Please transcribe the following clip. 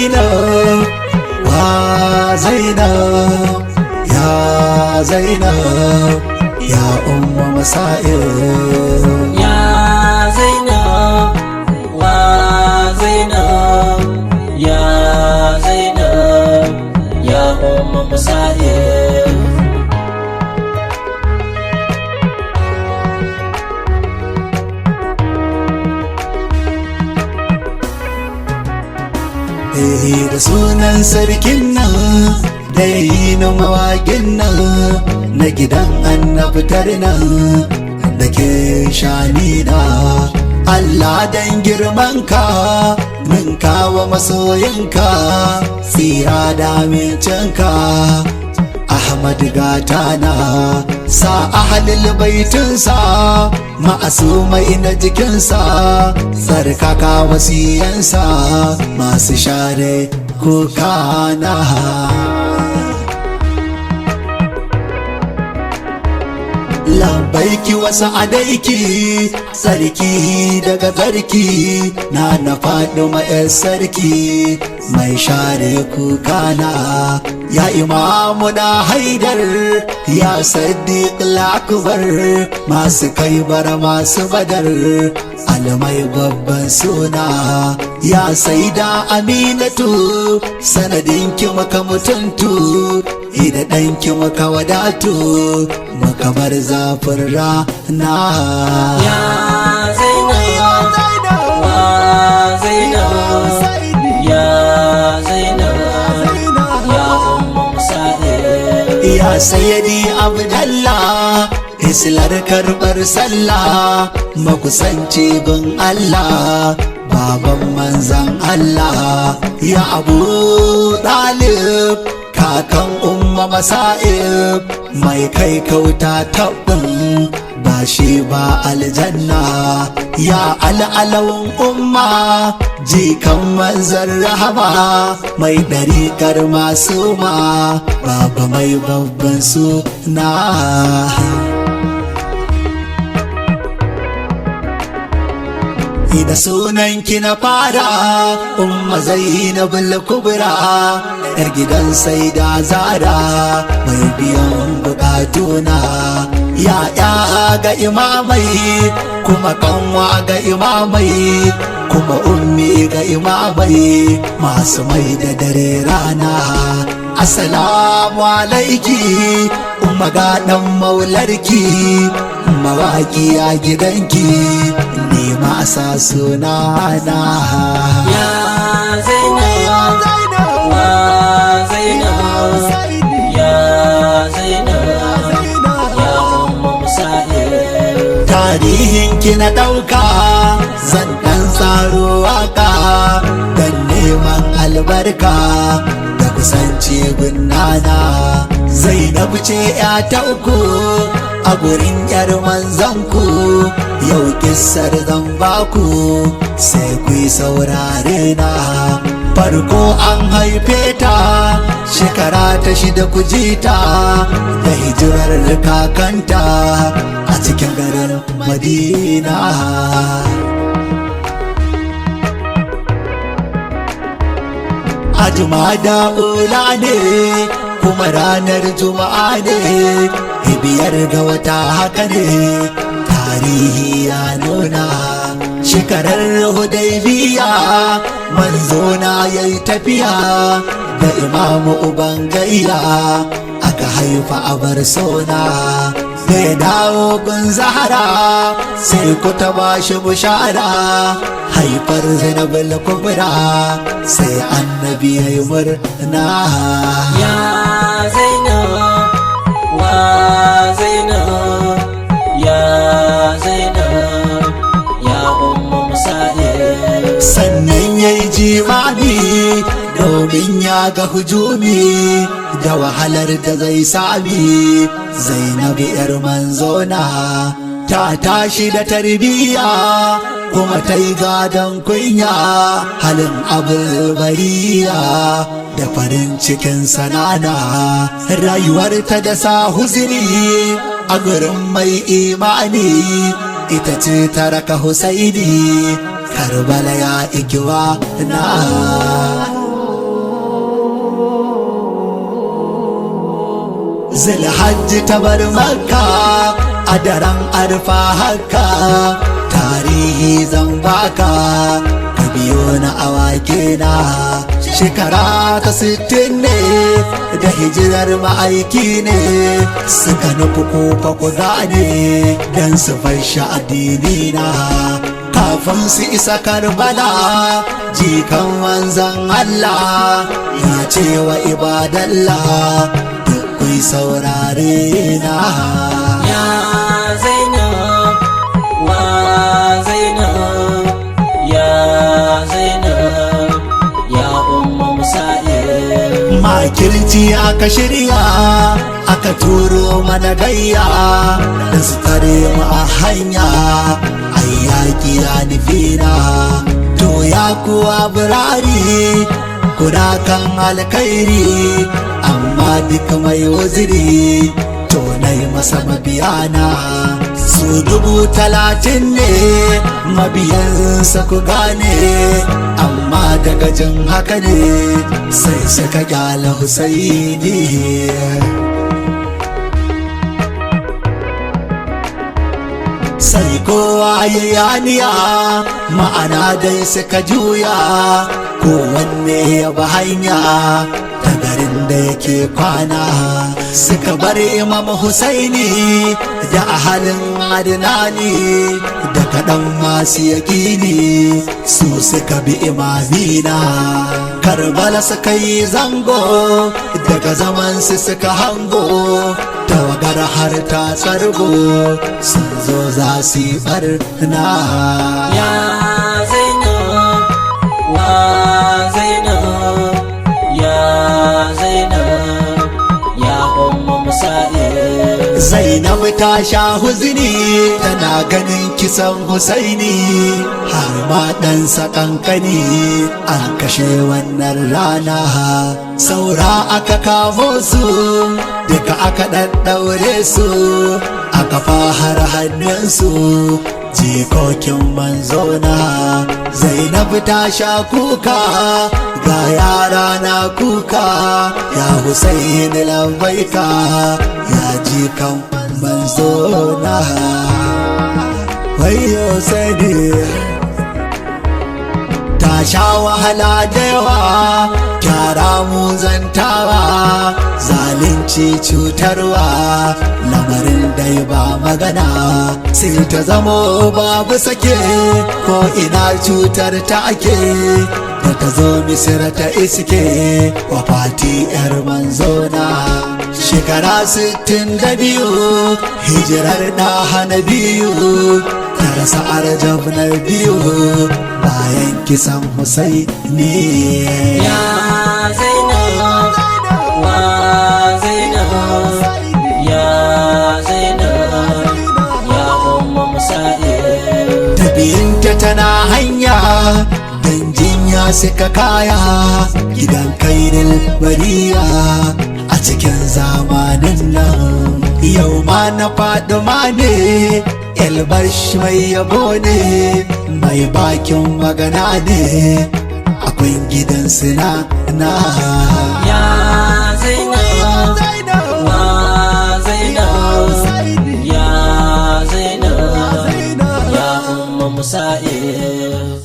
Zainab, wa Zainab, ya Zainab, ya umma masa'il. Ya Zainab, wa Zainab, ya Zainab, ya umma musa'ib. Eh, da sunan sarkin nan da ya yi na mawaƙin nan na gidan annabtar nan da ke shanina. Allah dan girmanka min kawo masoyinka tsira da amincinka Ahmad gatana sa ahalil baitinsa ma'asumai na jikinsa tsarkaka wasiyansa masu share kukana. Labbaiki wasu adaiki sarki daga sarki na na faɗi ma'yar sarki mai share kukana ya imamu na haidar ya saddiq lakubar masu kai bara masu badar almai babban suna ya saida aminatu sanadinki maka mutuntu ida ɗanki maka wadatu muka bar zafin rana. Ya Zainab, wa Zainab, ya Zainab, ya umma musa'ib. Ya sayyadi Abdallah, islar karɓar sallah, makusanci gun Allah, baban manzan Allah, ya Abu Talib, kakan umma masa'ib, mai kai kauta tabbin ba shi ba aljanna, ya al'alawun umma, jikan manzan rahama, mai ɗariƙar masu ma, baba mai babban suna. Da sunanki na fara umma Zainabul Kubra, yar gidan sai da zara mai biyan bukatuna, ya ya ga imamai kuma kanwa ga imamai kuma ummi ga imamai masu mai da dare rana. Assalamu alaiki umma gaɗan maularki mawaki a gidanki ne masa sunana. Ya Zainab, wa Zainab, ya Zainab, ya umma musa'ib. Tarihinki na ɗauka zan ɗan tsaro waka dan neman albarka da kusanci gunnana. Zainab ce ya ta uku a gurin yar manzanku, yau kissar zan baku sai ku yi saurare na. Farko an haife ta shekara ta 6 kujita da hijirar kakanta a cikin garin Madina. Ajuma da ula ne kuma ranar juma'a ne 5 ga wata haka ne tarihi ya nuna shekarar Hudaybiya manzo na yayi tafiya da imamu uban gayya aka haifa a bar sona da ya dawo gun Zahara sai ku ta bashi bushara haifar Zainabul Kubra sai annabi ya yi murna. Ya Zainab, wa Zainab, ya Zainab, ya umma musa'ib. Sannan ya yi jimami domin ya ga hujumi da wahalar da zai sami Zainabu yar manzona ta tashi da tarbiyya kuma ta yi gadon kunya halin abulbariya da farin cikin sanana rayuwarta da sa huzuni a gurin mai imani ita ce ta raka Husaini Karbala ya ikiwa na. Zulhajji ta bar Makka a daren Arfa, haka tarihi zan baka, ka biyo na awake na. Shekara ta 60 ne da hijirar ma'aiki ne suka nufi Kufa, ku gane, don su farshe addini na. Kafin su isa Karbala, jikan manzan Allah ya ce wa ibadallah duk kuyi saurare na. Ya Zainab, wa Zainab, ya Zainab, ya Ummu Musa'ib. Makirci aka shirya, aka turo mana gayya da su tare mu a hanya, ai yaƙi ya nufina. To ya kuwa birari kuna kan alkhairi, amma duk mai uziri to na yi masa mabiyana. Su 30,000 ne mabiyansa, ku gane, amma daga jin haka ne sai suka kyala Husaini. Sai kowa ya yaniya, ma'ana dai suka juya, kowanne ya bi hanya ta garin da yake kwana, suka bar Imam Husaini da ahalin Adnani da kaɗan masu yaƙini, su suka bi imamina. Karbala suka yi zango, daga zamansu suka hango tawagar har ta tsargo, sun zo za su yi barna. Ya Zainab, wa Zainab, ya Zainab, ya Ummu Musa'ib. Zainab ta sha huzuni tana ganin kisan Husaini, har ma ɗansa ƙanƙani an kashe wannan rana. Saura aka kamo su duka, aka ɗaɗɗaure su, aka fahar hannunsu, jikokin manzona. Zainab ta sha kuka, ga yara na kuka, ya Husaini labbaika, ya jikan manzona, wayo sani. Ta sha wahala da yawa, kyara mu zantawa, zalunci, cutarwa, lamarin dai ba magana, sai ta zamo babu sake, ko ina cutar ta ake. Da ta zo Misira ta iske wafati yar manzona, shekara 62 hijirar da hana biyu, ta rasa Arjab na biyu bayan kisan Husaini. Ya Zainab, wa Zainab, ya Zainab, ya Ummu Musa'ib. Tabiyinta tana hanya dan jinya, suka kaya gidan kairil bariya a cikin zamanin nan. Yau ma na Faduma ne, Elbash mai yabo ne, mai bakin magana ne, akwai gidan suna na. Ya Zainab, wa Zainab, ya Zainab, ya Ummu Musa'ib.